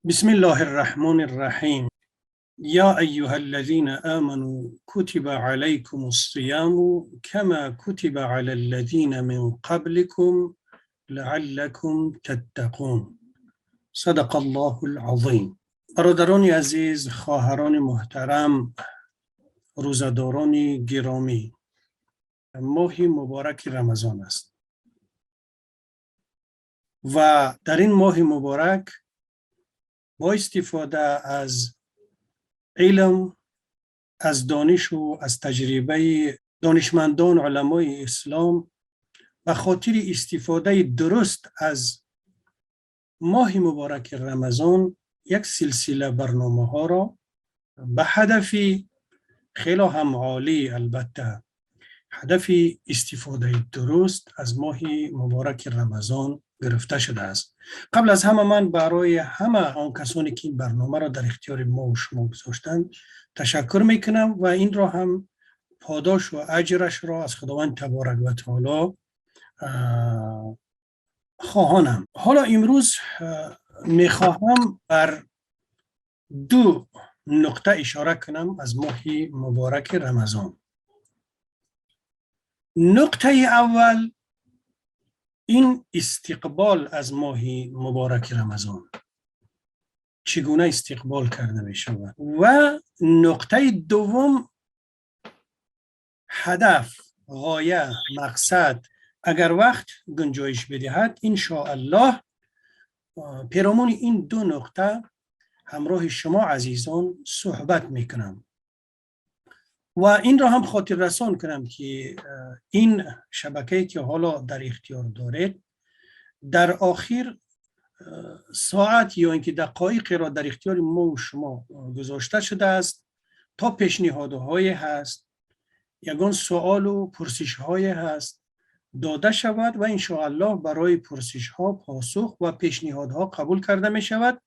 بسم الله الرحمن الرحیم. یا ایها الذین آمنوا كتب علیکم الصیام كما كتب علی الذین من قبلكم لعلكم تتقون. صدق الله العظیم. برادران عزیز، خواهران محترم، روزه‌داران گرامی، ماه مبارک رمضان است و در این ماه مبارک با استفاده از علم، از دانش و از تجربه دانشمندان علمای اسلام، به خاطر استفاده درست از ماه مبارک رمضان یک سلسله برنامه ها را به هدف خیلی هم عالی، البته هدف استفاده درست از ماه مبارک رمضان گرفته شده است. قبل از همه من برای همه آن کسانی که این برنامه را در اختیار ما و شما گذاشتند تشکر میکنم و این را هم پاداش و اجرش را از خداوند تبارک و تعالی خواهانم. حالا امروز میخواهم بر دو نقطه اشاره کنم از ماه مبارک رمضان. نقطه اول این استقبال از ماه مبارک رمضان، چگونه استقبال کرده می شود، و نقطه دوم هدف، غایه، مقصد. اگر وقت گنجایش بدهد ان شاء الله پیرامون این دو نقطه همراه شما عزیزان صحبت میکنم و این را هم خاطر رسان کنم که این شبکه‌ای که حالا در اختیار دارید در آخر ساعت یا اینکه دقایقی را در اختیار ما و شما گذاشته شده است تا پیشنهادهای هست، یگان سوال و پرسش های هست داده شود و ان شاء الله برای پرسش ها پاسخ و پیشنهادها قبول کرده می شود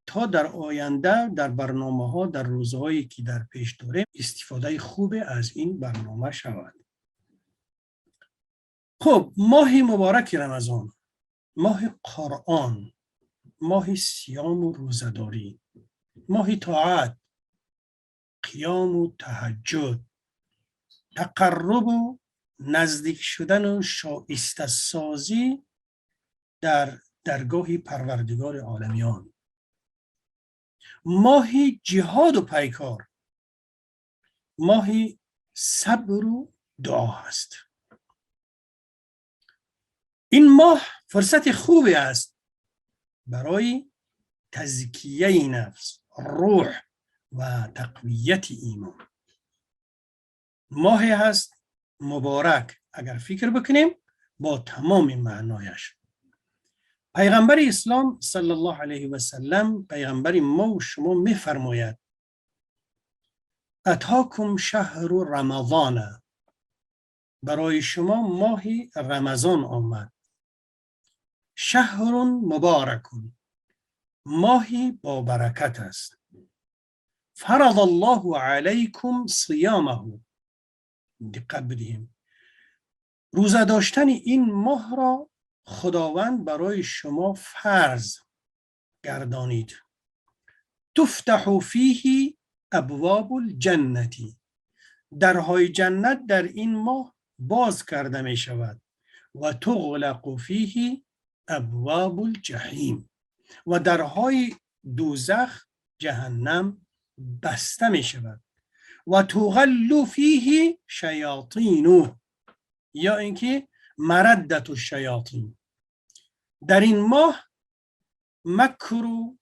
تا در آینده در برنامه ها در روزهایی که در پیش داریم استفاده خوب از این برنامه شود. خب، ماه مبارک رمضان، ماه قرآن، ماه صیام و روزه‌داری، ماه طاعت، قیام و تهجد، تقرب و نزدیک شدن و شایسته سازی در درگاه پروردگار عالمیان، ماه جهاد و پیکار، ماه صبر و دعا هست. این ماه فرصت خوبی است برای تزکیه نفس، روح و تقویت ایمان. ماهی هست مبارک اگر فکر بکنیم با تمام معنایش. پیغمبر اسلام صلی الله علیه و سلم، پیغمبر ما و شما، میفرماید: اتاکم شهر رمضان، برای شما ماه رمضان آمد، شهر مبارک، ماهی با برکت است، فرض الله علیکم صیامه. دقت بدهیم، روزه داشتن این ماه را خداوند برای شما فرض گردانید. تفتح فیه ابواب الجنة، درهای جنت در این ماه باز کرده می شود، و تغلق فیه ابواب الجحیم، و درهای دوزخ جهنم بسته می شود، و تغل فیه شیاطین، یا اینکه مردة الشیاطین. در این ماه مکر و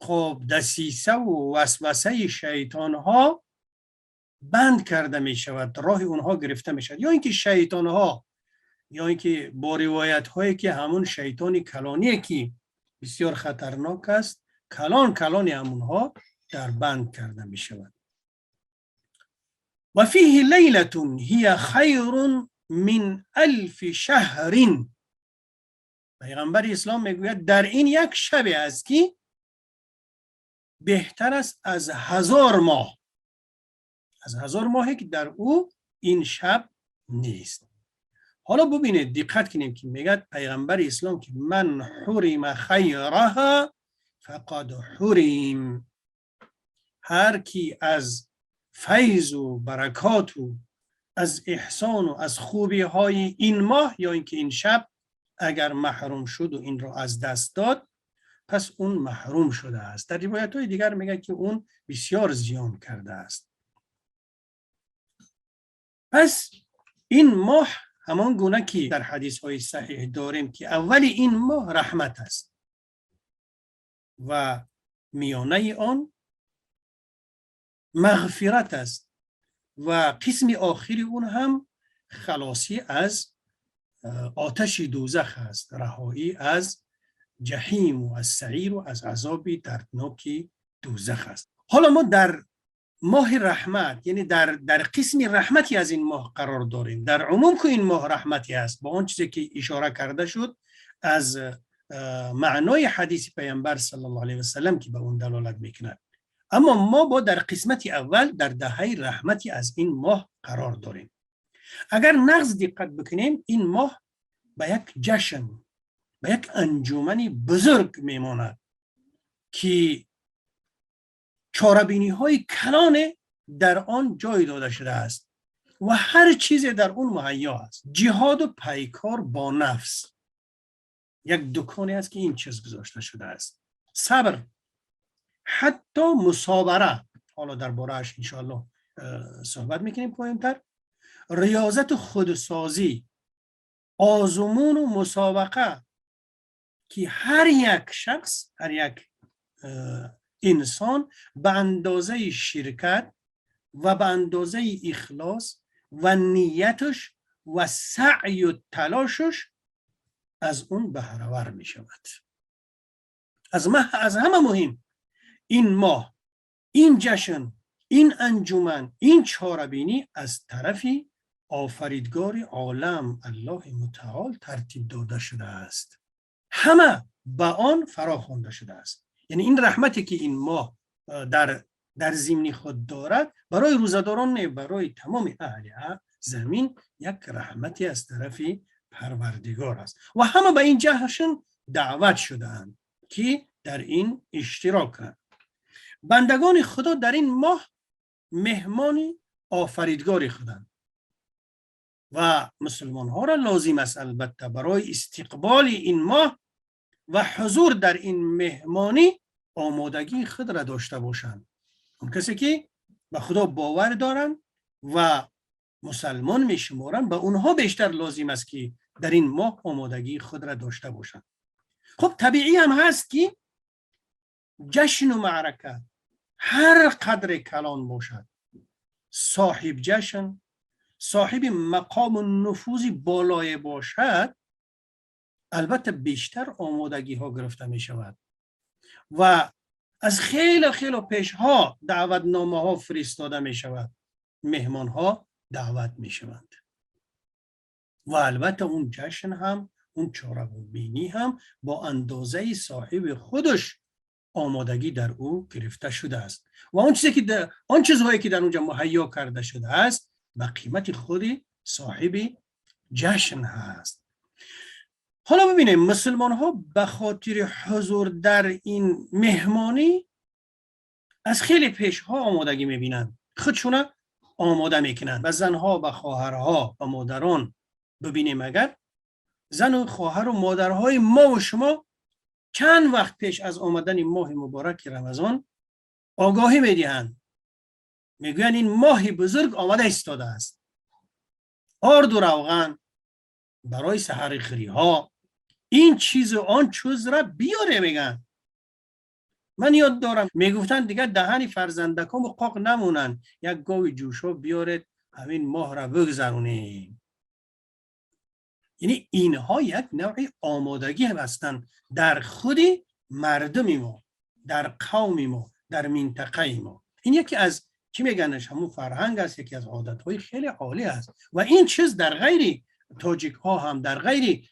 خب دسیسه و وسوسه شیطان ها بند کرده می شود، راه اونها گرفته می شود، یا اینکه شیطان ها یا اینکه با روایت هایی که همون شیطان کلانی که بسیار خطرناک است، کلان کلانی همونها در بند کرده می شود. و فیه لیلة هی خیر من الف شهر. پیغمبر اسلام میگوید در این یک شب است که بهتر است از 1000 ماه، از 1000 ماهی که در او این شب نیست. حالا ببینید، دقت کنیم که میگه پیغمبر اسلام که من حرم خیرها فقد حرم. هر کی از فیض و برکات و از احسان و از خوبی های این ماه یا اینکه این شب اگر محروم شد و این را از دست داد، پس اون محروم شده است. در روایت های دیگر میگه که اون بسیار زیان کرده است. پس این ماه همان گونه که در حدیث های صحیح داریم که اول این ماه رحمت است و میانه آن مغفرت است و قسم آخری اون هم خلاصی از آتش دوزخ است، رهایی از جحیم و از سعیر و از عذاب دردناک دوزخ است. حالا ما در ماه رحمت، یعنی در قسم رحمتی از این ماه قرار داریم. در عموم که این ماه رحمتی است، با آن چیزی که اشاره کرده شد از معنای حدیث پیامبر صلی الله علیه و سلم که به اون دلالت میکند، اما ما با در قسمت اول در دهه رحمتی از این ماه قرار داریم. اگر نغز دقت بکنیم، این ماه به یک جشن، به یک انجمن بزرگ میماند که چاربینی های کلان در آن جای داده شده است و هر چیز در اون مهیا است. جهاد و پیکار با نفس یک دکانی است که این چیز گذاشته شده است. صبر، حتی مصابره، حالا درباره‌اش انشاءالله صحبت میکنیم پایین‌تر. ریاضت خودسازی، آزمون و مسابقه که هر یک شخص، هر یک انسان به اندازه شرکت و به اندازه اخلاص و نیتش و سعی و تلاشش از اون بهره ور می شود. از همه مهم این ماه، این جشن، این انجمن، این چاربینی از طرف آفریدگار عالم الله متعال ترتیب داده شده است. همه به آن فراخوانده شده است. یعنی این رحمتی که این ماه در ضمن خود دارد برای روزه‌داران نه، برای تمام اهل زمین یک رحمتی از طرف پروردگار است و همه به این جشن دعوت شده‌اند که در این اشتراک کنند. بندگان خدا در این ماه مهمان آفریدگار خودند و مسلمان ها را لازم است البته برای استقبال این ماه و حضور در این مهمانی آمادگی خود را داشته باشند. اون کسی که به خدا باور دارند و مسلمان می شمارند، به اونها بیشتر لازم است که در این ماه آمادگی خود را داشته باشند. خب طبیعی هم هست که جشن و معرکه هر قدر کلان باشد، صاحب جشن، صاحب مقام و نفوذ بالای باشد، البته بیشتر آمادگی ها گرفته می شود و از خیلی خیلی پیش ها دعوتنامه ها فرستاده می شود، مهمان ها دعوت می شوند و البته اون جشن هم، اون چاره‌بینی هم با اندازه صاحب خودش آمادگی در او گرفته شده است و آن چیزی که آن چیزهایی که در اونجا مهیا کرده شده است به قیمت خود صاحب جشن هست. حالا ببینیم مسلمان ها به خاطر حضور در این مهمانی از خیلی پیش ها آمادگی میبینند، خودشون آماده میکنند. به زنها، به خواهرها، به مادران ببینیم، اگر زن و خواهر و مادرهای ما و شما چند وقت پیش از آمدن ماه مبارک رمضان آگاهی میدهند، میگویند این ماه بزرگ آمده ایستاده است، آرد و روغن برای سحر خری ها، این چیز و آن چیز را بیاره. میگن من یاد دارم میگفتن دیگه دهنی فرزندکام و قاق نمونن، یک گاو جوشا بیارید همین ماه را بگذرونیم. یعنی اینها یک نوع آمادگی هم هستند در خود مردم ما، در قوم ما، در منطقه ما. این یکی از چی میگنش همون فرهنگ است، یکی از عادتهای خیلی عالی است و این چیز در غیر تاجیک ها هم، در غیر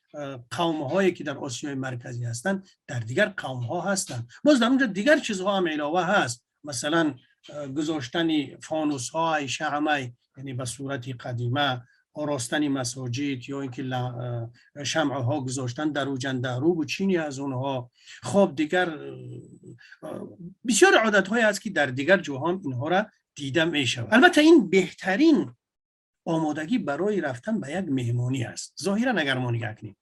قوم هایی که در آسیای مرکزی هستند، در دیگر قوم ها هستند. باز در اونجا دیگر چیزها هم علاوه هست، مثلا گذاشتن فانوس های شمع، یعنی به صورت قدیمه آراستن مساجد یا اینکه شمع ها گذاشتن در و جندهروب و چینی از اونها. خب دیگر بسیار عادت های است که در دیگر جاها هم اینها را دیده می شود. البته این بهترین آمادگی برای رفتن به یک مهمانی است ظاهرا اگر ما نگاه کنیم.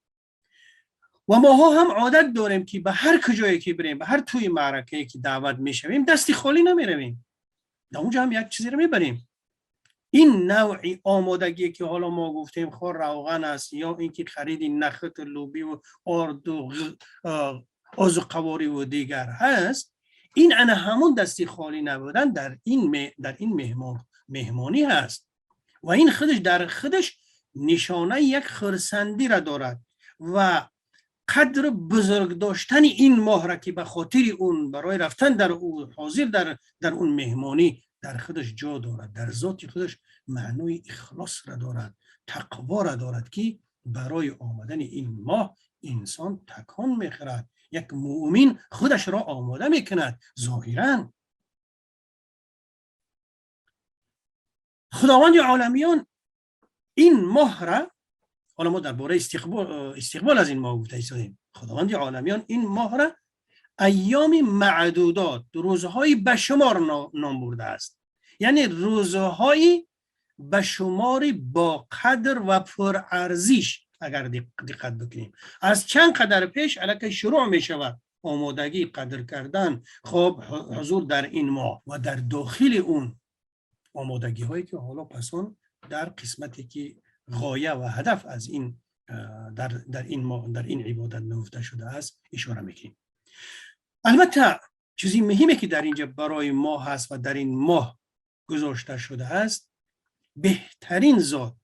و ماها هم عادت داریم که به هر کجایی که بریم، به هر توی معرکه که دعوت میشویم، دستی خالی نمیرویم، در اونجا هم یک چیزی رو میبریم. این نوع آمادگی که حالا ما گفتیم خور روغن است یا اینکه خرید نخت لوبی و آرد و آذوقه‌واری و دیگر هست، این انا همون دستی خالی نبودن در این مهمانی هست و این خودش در خودش نشانه یک خرسندی را دارد و قدر بزرگ داشتن این ماه را که به خاطر اون برای رفتن در او حاضر در اون مهمانی در خودش جا دارد، در ذات خودش معنای اخلاص را دارد، تقوا را دارد که برای آمدن این ماه انسان تکان میخورد، یک مؤمن خودش را آماده میکند. ظاهرا خداوند عالمیان این ماه را، حالا ما درباره استقبال از این ماه گفته ایستادیم، خداوند عالمیان این ماه را ایام معدودات، روزهای به شمار نام برده است، یعنی روزهای به شمار با قدر و پرارزش. اگر دقت بکنیم از چند قدر پیش الکی شروع می شود آمادگی، قدر کردن، خب حضور در این ماه و در داخل اون آمادگی هایی که حالا پسان در قسمتی که غایه و هدف از این در این ماه در این عبادت نهفته شده است اشاره میکنیم. البته چیزی مهمه که در اینجا برای ما هست و در این ماه گذاشته شده است، بهترین ذات،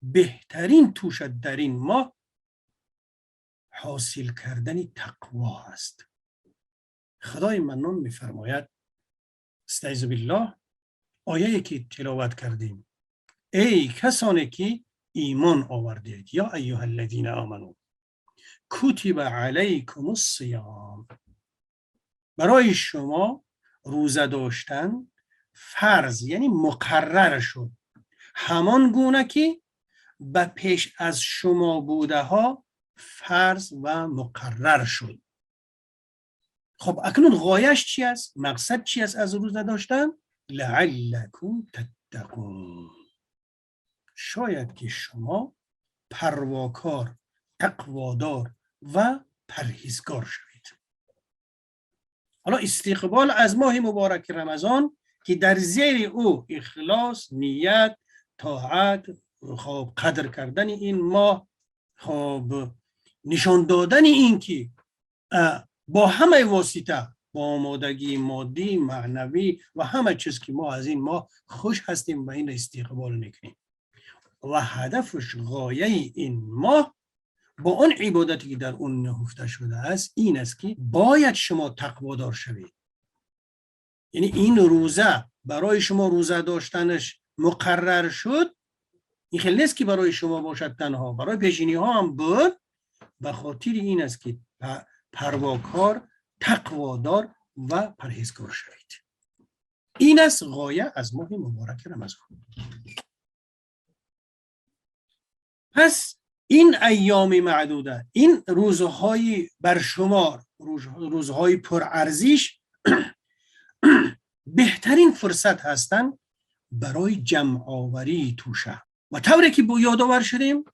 بهترین توشه در این ماه حاصل کردن تقوا است. خدای منان میفرماید، استعیذ بالله، آیه که تلاوت کردیم، ای کسانی که ایمان آوردید، یا ایها الذین آمنو کتب علیکم الصیام، برای شما روزه داشتن فرض یعنی مقرر شد، همان گونه که به پیش از شما بوده ها فرض و مقرر شد. خب اکنون غایش چی است؟ مقصد چی است از روزه داشتن؟ لعلکم تتقون، شاید که شما پرواکار، تقوادار و پرهیزگار شوید. حالا استقبال از ماه مبارک رمضان که در زیر او اخلاص، نیت، طاعت، خب قدر کردن این ماه، خب نشان دادن این که با همه واسطه، با آمادگی مادی، معنوی و همه چیز که ما از این ماه خوش هستیم و این استقبال میکنیم و هدفش، غایه این ماه با آن عبادتی که در اون نهفته شده است این است که باید شما تقوادار شوید. یعنی این روزه برای شما روزه داشتنش مقرر شد، این خیلی نیست که برای شما باشد تنها، برای پیشینی ها هم بود، به خاطر این است که پرواکار، تقوادار و پرهیزگار شوید. این است غایه از ماه مبارک رمضان. پس این ایام معدوده، این روزهای برشمار، روزهای پرارزش بهترین فرصت هستند برای جمع آوری توشه. و طوری که با یادآور شدیم،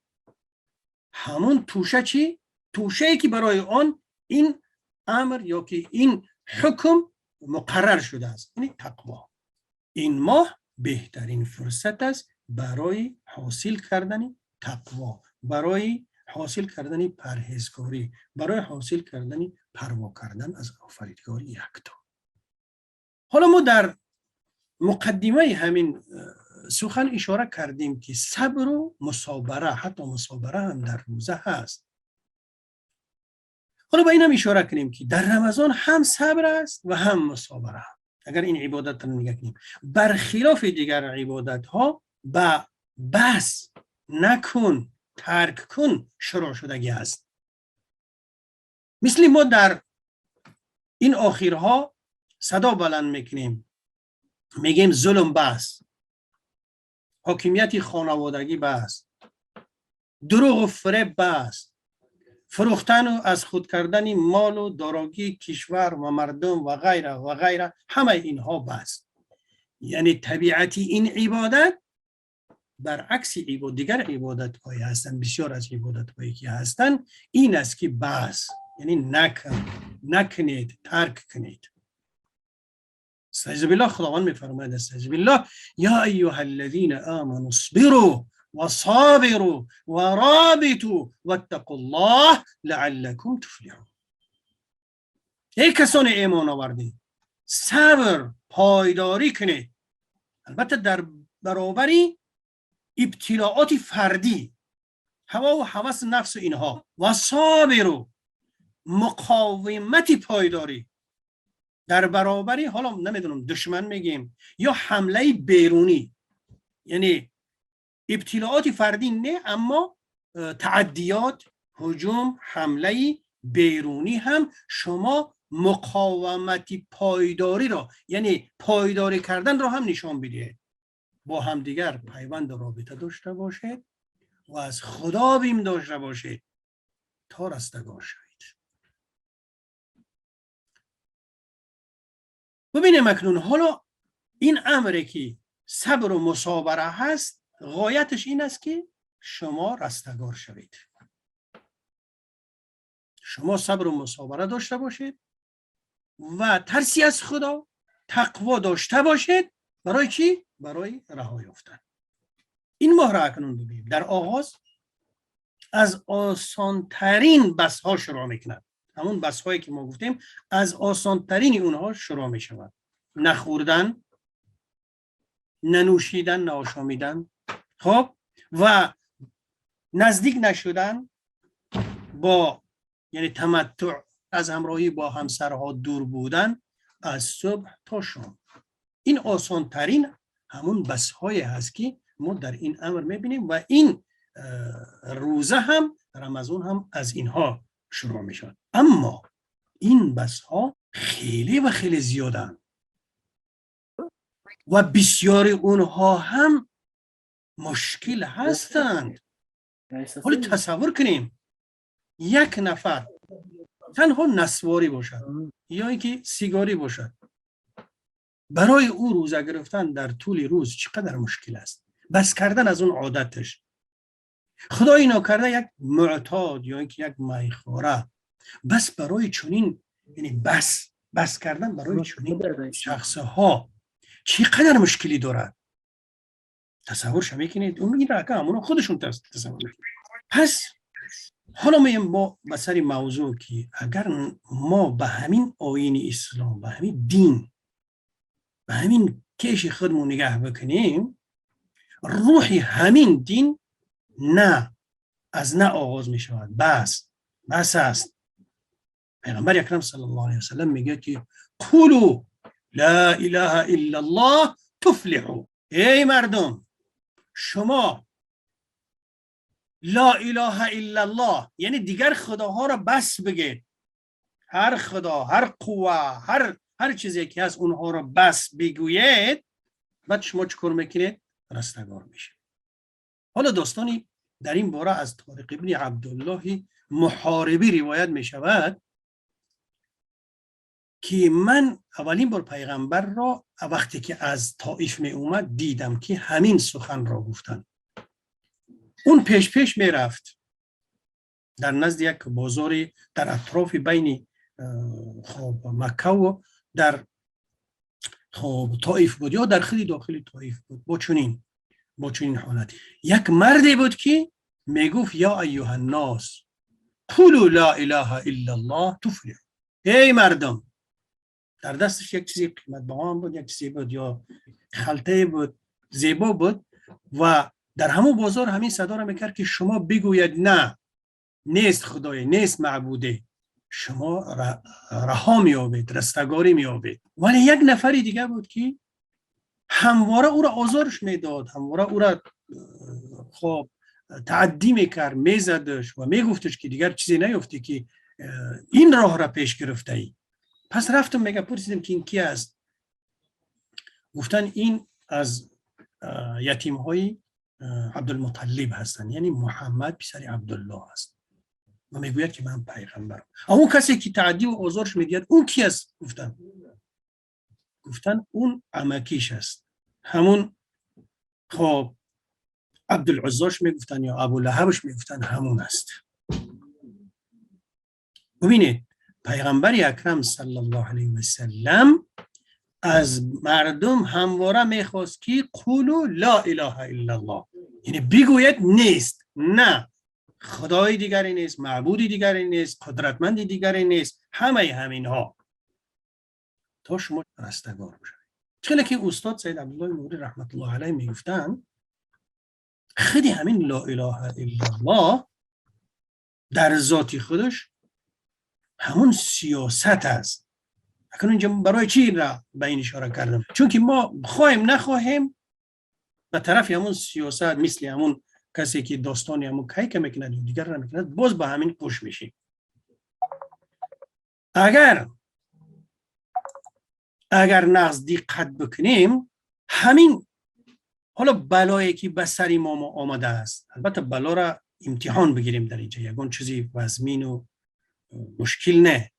همون توشه چی؟ توشه ای که برای آن این امر یا که این حکم مقرر شده است، یعنی تقوا. این ماه بهترین فرصت است برای حاصل کردن تقوا، برای حاصل کردن پرهیزکاری، برای حاصل کردن پروا کردن از آفریدگار یکتا. حالا ما در مقدمه همین سخن اشاره کردیم که صبر و مصابره، حتی مصابره هم در روزه هست. حالا با این هم اشاره کنیم که در رمضان هم صبر است و هم مصابره. اگر این عبادت رو نگاه کنیم، برخلاف دیگر عبادت ها به بس نکن، ترک کن شروع شدگی است. مثل ما در این آخرها صدا بلند میکنیم، میگیم ظلم بس، حاکمیت خانوادگی بس، دروغ و فریب بس، فروختن و از خود کردن مال و دارایی کشور و مردم و غیره و غیره، همه اینها بس. یعنی طبیعت این عبادت برعکس دیگر عبادت های هستند، بسیار از عبادت هایی که هستند این است که بس، یعنی نکن، نکنید، ترک کنید. استعیذ بالله، خداوند میفرماید استعیذ بالله یا ایها الذین آمنوا اصبروا وصابروا ورابطوا واتقوا الله لعلكم تفلحون. ای کسان ایمان آورده، صبر، پایداری کنید، البته در برابری ابتلاعات فردی، هوا و هوس نفس و اینها، و صابروا، مقاومت پایداری در برابری، حالا نمیدونم دشمن میگیم یا حمله بیرونی، یعنی ابتلاعات فردی نه، اما تعدیات، هجوم، حمله بیرونی هم شما مقاومت پایداری را، یعنی پایداری کردن را هم نشان بدهید. با همدیگر پیوند رابطه داشته باشید و از خدا بیم داشته باشید تا رستگار شوید. ببینیم اکنون حالا این امری که صبر و مصابره هست، غایتش این است که شما رستگار شوید. شما صبر و مصابره داشته باشید و ترسی از خدا، تقوا داشته باشید. برای چی؟ برای رها یافتن. این ماه را اکنون ببینیم. در آغاز از آسانترین بس ها شروع میکند. همون بس هایی که ما گفتیم از آسانترین اونها شروع میشود. نخوردن، ننوشیدن، نآشامیدن، خب، و نزدیک نشدن با، یعنی تمتع از همراهی با همسرها دور بودن از صبح تا شام. این آسانترین همون بس های هست که ما در این امر میبینیم و این روزه هم، رمضان هم از اینها شروع میشود. اما این بس ها خیلی و خیلی زیادن و بسیاری اونها هم مشکل هستند. حالا تصور کنیم یک نفر تنها نسواری باشد یا اینکه سیگاری باشد، برای او روزه گرفتن در طول روز چقدر مشکل است. بس کردن از اون عادتش، خدای ناکرده یک معتاد یا اینکه یک میخواره، بس برای چنین، یعنی بس کردن برای چنین شخصها چقدر مشکلی دارد. تصورش میکنید؟ اون این رکه همون خودشون تصور میکنید. پس حالا میایم با سر موضوع که اگر ما به همین آیین اسلام، به همین دین، به همین کیش خودمون نگاه بکنیم، روح همین دین نه از نه آغاز می شود، بس است. پیغمبر اکرم صلی الله علیه وسلم میگه که قولوا لا اله الا الله تفلحوا. ای مردم، شما لا اله الا الله، یعنی دیگر خداها را بس بگید، هر خدا، هر قوه، هر چیزی که هست اونها را بس بگویید، بعد شما چکار میکنید؟ رستگار میشه. حالا داستانی در این باره از طارق ابن عبدالله محاربی روایت میشود که من اولین بار پیغمبر را وقتی که از طائف می اومد دیدم که همین سخن را گفتن. اون پیش پیش می رفت در نزد یک بازاری در اطراف بین خب مکه و در خب طائف بود یا در خیلی داخل طائف بود. با چنین حالت یک مردی بود که میگفت یا ایها الناس قولوا لا اله الا الله تفلحوا. ای مردم، در دستش یک چیزی قیمت بها بود، یک چیزی بود یا خلطه بود، زیبا بود و در همون بازار همین صدا را میکرد که شما بگوید نه، نیست خدای، نیست معبوده، شما رها میابید، رستگاری میابید. ولی یک نفری دیگه بود که همواره او را آزارش میداد، همواره او را خب تعدی میکرد، میزدش و میگفتش که دیگر چیزی نیفتی که این راه را پیش گرفته ای. پس رفتم میگه پرسیدم که این کی است؟ گفتن این از یتیم های عبدالمطلب هستند، یعنی محمد پسر عبدالله است. و میگوید که من پیغمبرم. اون کسی که تعدی و آزارش میدید اون کی است؟ گفتن اون عمکیش است، همون خب عبدالعزاش میگفتن یا ابو لهبش میگفتن، همون است. ببینید پیغمبر اکرم صلی الله علیه و سلم از مردم همواره میخواست که قولوا لا اله الا الله، یعنی بگوید نیست، نه خدای دیگری نیست، معبودی دیگری نیست، قدرتمند دیگری نیست، همه همینها، تا شما رستگار بشوید. چون که استاد سید عبدالله نوری رحمت الله علیه میگفتن خیلی همین لا اله الا الله در ذات خودش همون سیاست است. اکنون اینجا برای چی را به این اشاره کردم؟ چون که ما خواهیم نخواهیم به طرف همون سیاست، مثل همون کسی که داستانی همون کیک میکند و دیگر را میکند، باز به همین پوش میشیم. اگر نقض دقت بکنیم، همین حالا بلایی که به سر ما آمده است، البته بلا را امتحان بگیریم در اینجا، یگان چیزی وزمین و مشکل نه،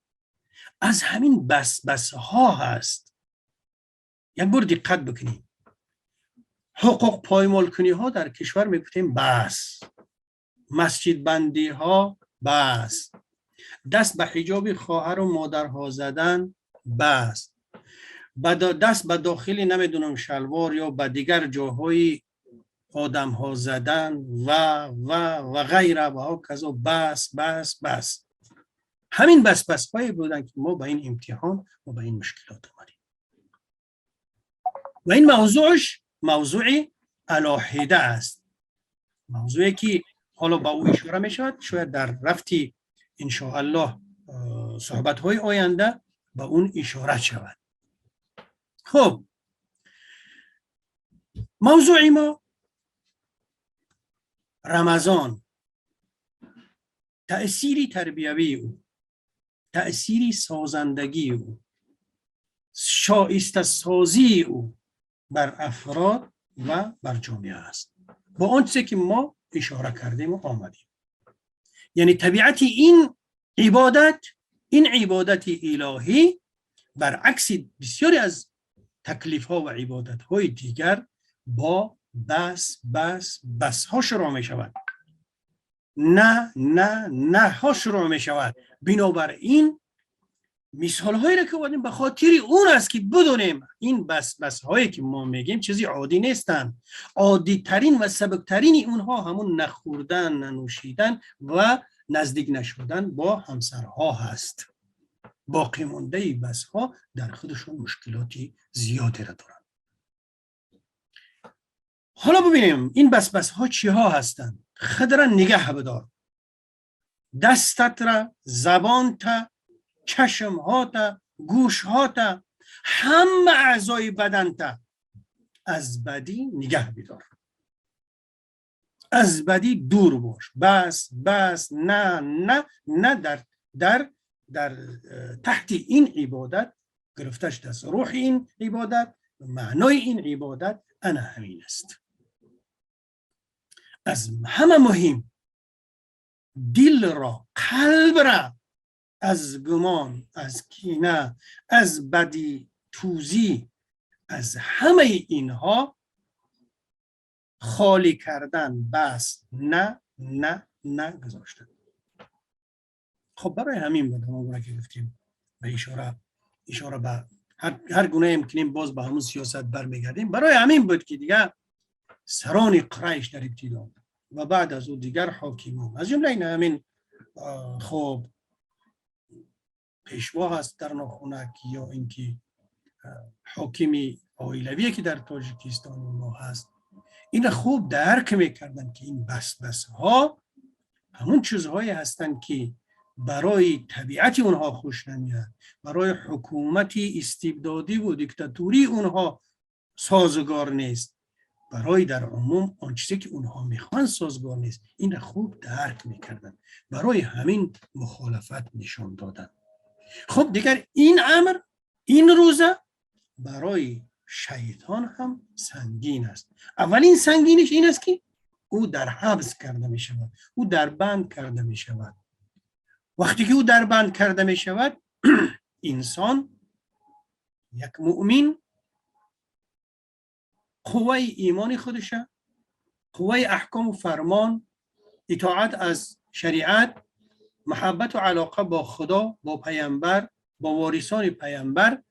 از همین بس بس ها هست. یک بار دقت بکنیم، حقوق پایمال کنی ها در کشور میگفتیم بس، مسجد بندی ها بس، دست به حجاب خواهر و مادرها زدن بس، دست به داخلی نمیدونم شلوار یا به دیگر جاهای آدم ها زدن و و و غیره و ها کذا، بس بس بس. همین بس بس هایی بودن که ما به این امتحان و به این مشکلات آمدیم. و این موضوعش موضوع علاحده است، موضوعی که حالا با او اشاره می شود، شاید در رفتی انشاءالله صحبت های آینده به اون اشاره شود. خب موضوع ما رمضان، تأثیر تربیوی او، تأثیر سازندگی او، شایسته سازی او بر افراد و بر جامعه است، با آنچه که ما اشاره کردیم و آمدیم. یعنی طبیعت این عبادت، این عبادت الهی برعکس بسیاری از تکلیف ها و عبادت های دیگر با بس بس بس ها شروع می شود، نه نه نه ها شروع می شود. بنابراین مثال هایی را که آوردیم به خاطر اون است که بدونیم این بس بس هایی که ما میگیم چیزی عادی نیستن. عادی ترین و سبکترین اونها همون نخوردن، ننوشیدن و نزدیک نشدن با همسرها هست. باقی مانده بس ها در خودشون مشکلاتی زیادی را دارن. حالا ببینیم این بس بس ها چی ها هستند. خود را نگه بدار، دستت را، زبانت، چشم هات، گوش هات، همه اعضای بدنت از بدی نگه بدار، از بدی دور باش. بس بس، نه نه نه، در در در تحت این عبادت گرفته شده است. روح این عبادت، معنای این عبادت انا همین است. از همه مهم دل را، قلب را از گمان، از کینه، از بدی توزی، از همه اینها خالی کردن، بس نه نه نه گذاشتن. خب برای همین بود ما که گفتیم به اشاره به هر گونه امکنیم باز به همون سیاست برمیگردیم. برای همین بود که دیگه سران قریش در ابتدا و بعد از او دیگر حاکمان، از جمله این همین خب پیشوا هست در ناخونک یا اینکه حاکمی عائلوی که در تاجیکستان ما هست، این خوب درک میکردن که این بس بس ها همون چیزهایی هستند که برای طبیعت اونها خوش نمیاد، برای حکومت استبدادی و دیکتاتوری اونها سازگار نیست، برای در عموم آن چیزی که اونها میخوان سازگار نیست. این را خوب درک میکردن، برای همین مخالفت نشان دادن. خب دیگر این امر، این روزه برای شیطان هم سنگین است. اولین سنگینش این است که او در حبس کرده می شود، او در بند کرده می شود. وقتی که او در بند کرده می شود، انسان، یک مؤمن، قوه ایمان خودشه، قوه احکام و فرمان، اطاعت از شریعت، محبت و علاقه با خدا، با پیامبر، با وارثان پیامبر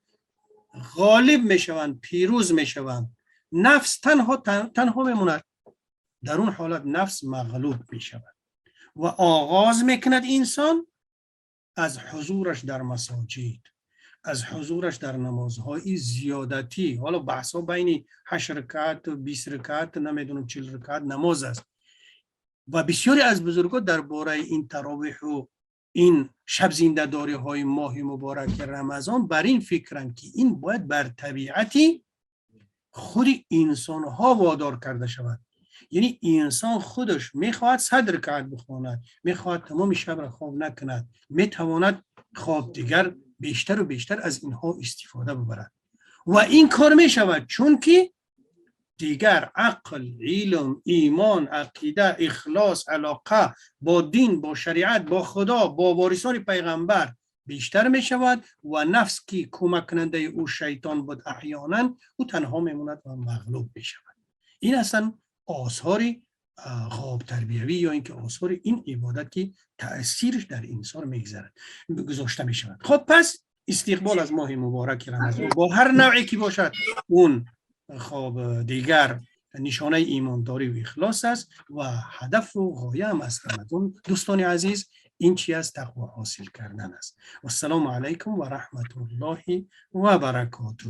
غالب میشوند، پیروز میشوند. نفس تنها تنها میموند. در اون حالت نفس مغلوب میشود و آغاز میکند انسان از حضورش در مساجد، از حضورش در نمازهای زیادتی. حالا بحث ها بین 8 رکعت و 20 رکعت، نمیدونم 40 رکعت نماز است و بسیاری از بزرگان درباره این تراویح و این شب زنده داری های ماه مبارک رمضان بر این فکرند که این باید بر طبیعتی خود انسان ها وادار کرده شود. یعنی انسان خودش میخواهد 100 رکعت بخواند، میخواهد تمام شب را خواب نکند، میتواند خواب دیگر بیشتر و بیشتر از اینها استفاده ببرد و این کار میشود، چون که دیگر عقل، علم، ایمان، عقیده، اخلاص، علاقه با دین، با شریعت، با خدا، با وارثان پیغمبر بیشتر می شود و نفس که کمک کننده او شیطان بود احیانا، او تنها میموند و مغلوب می شود. این اصلا آثار خواب تربیوی یا اینکه آثار این عبادت که تاثیرش در انسان میگذرد، گذاشته می شود. خب، پس استقبال از ماه مبارک رمضان با هر نوعی که باشد، اون خب دیگر نشانه ایمانداری و اخلاص است و هدف و غایه هم از رمضان، دوستان عزیز، این چی است؟ تقوا حاصل کردن است. و السلام علیکم و رحمت الله و برکاته.